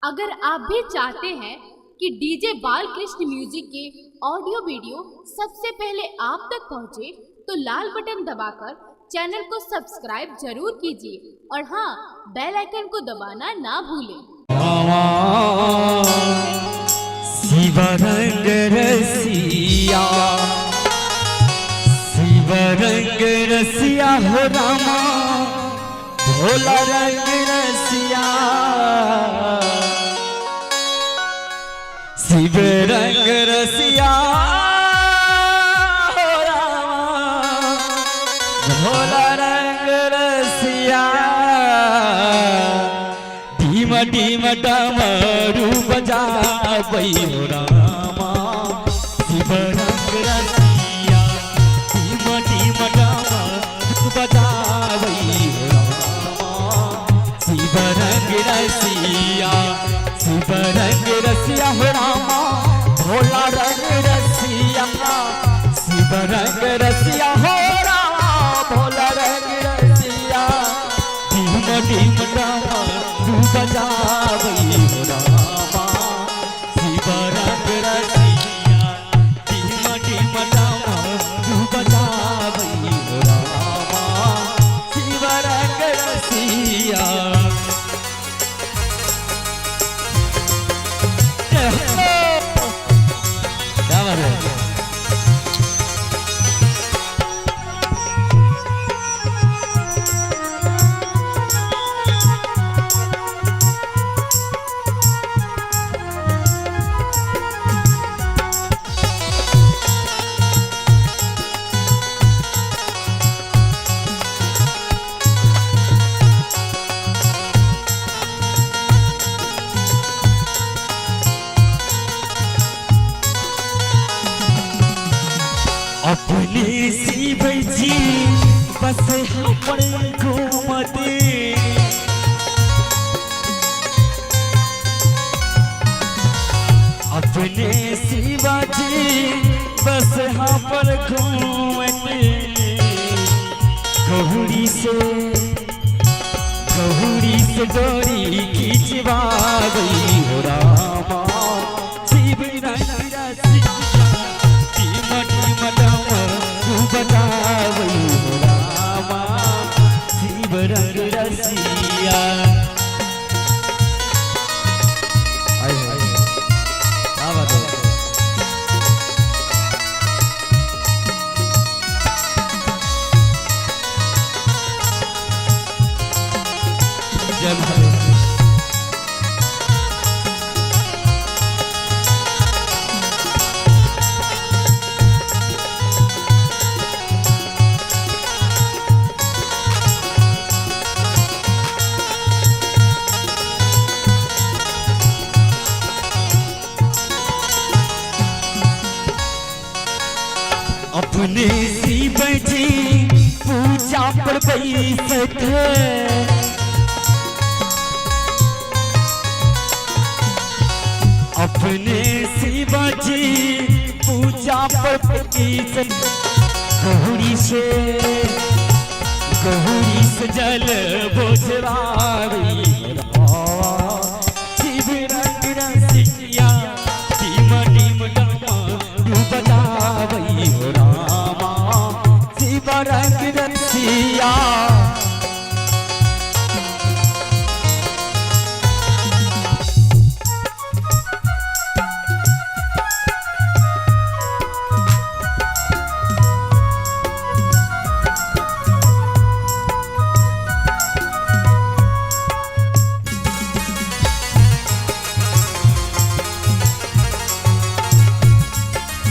अगर आप भी चाहते हैं कि डीजे बालकृष्ण म्यूजिक के ऑडियो वीडियो सबसे पहले आप तक पहुंचे, तो लाल बटन दबाकर चैनल को सब्सक्राइब जरूर कीजिए और हाँ, बेल आइकन को दबाना ना भूलें। शिव रंग रसिया, शिव रंग रसिया हो रामा, भोला रंग रसिया। शिव रंग रसिया हो रामा, भोला रंग रसिया। ढीम ढीम डमरू बजाबै हो रामा, शिव रंग रसिया। ढीम ढीम डमरू बजाबै हो रामा, शिव रंग रसिया। शिव रंग रसिया हो रामा, भोला रंग रसिया। शिव रंग रसिया हो रामा, भोला रंग रसिया। ढीम ढीम डमरू बजाबै हो रामा, शिव रंग रसिया। ढीम ढीम डमरू बजाबै हो रामा, शिव रंग रसिया। क्या बात है? अपने शिव जी बस हमर घूमते, अपने शिव जी बस हमर घूमते। गहुरी से गहुरी से डोरी खिंचवा गई हो रामा, शिव रंग रसिया। ढीम ढीम डमरू बजाबै हो रामा, शिव रंग रसिया। क्या बात है? जय महादेव। अपने शिव जी पूजा पर बैसत, अपने शिव जी पूजा पर बैसत। गहुरी से जल बोझवारी, शिव रंग रसिया। ढीम ढीम डमरू बजाबै हो रामा, शिव रंग रसिया।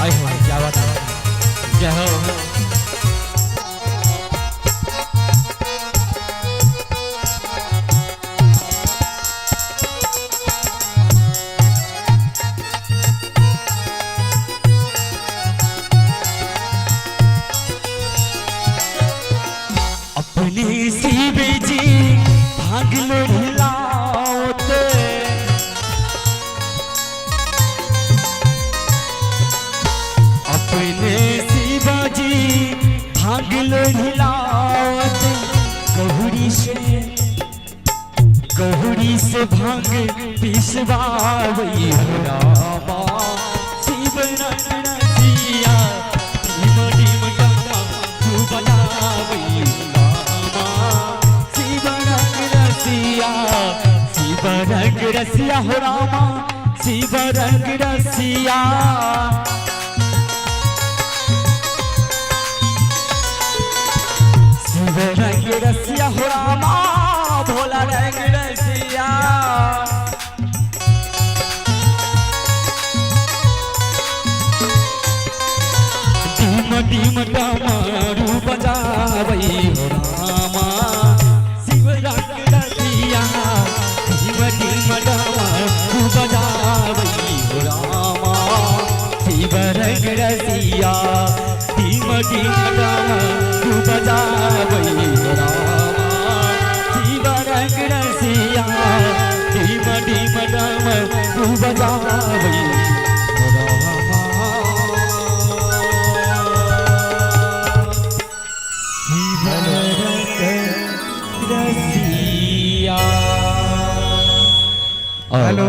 आय हाय, क्या बात है? जय हो। अपने शिव जी भाग लोढ़लाओते, अपने शिव जी भांग पिसवावई हो रामा। शिव रंग रसिया ढीम ढीम डमरू बजावई हो रामा। शिव रंग रसिया, शिव रंग रसिया हो रामा, शिव रंग रसिया। शिव रंग रसिया हो रामा, भोला रंग रसिया। ढीम ढीम डमरू बजावई हो रामा, शिव रंग रसिया। ढीम ढीम डमरू बजावई हो रामा, शिव रंग रसिया। ढीम ढीम डमरू बजावई हो रामा, शिव रंग रसिया। ढीम ढीम डमरू बजावई हो रामा, शिव रंग रसिया। हेलो।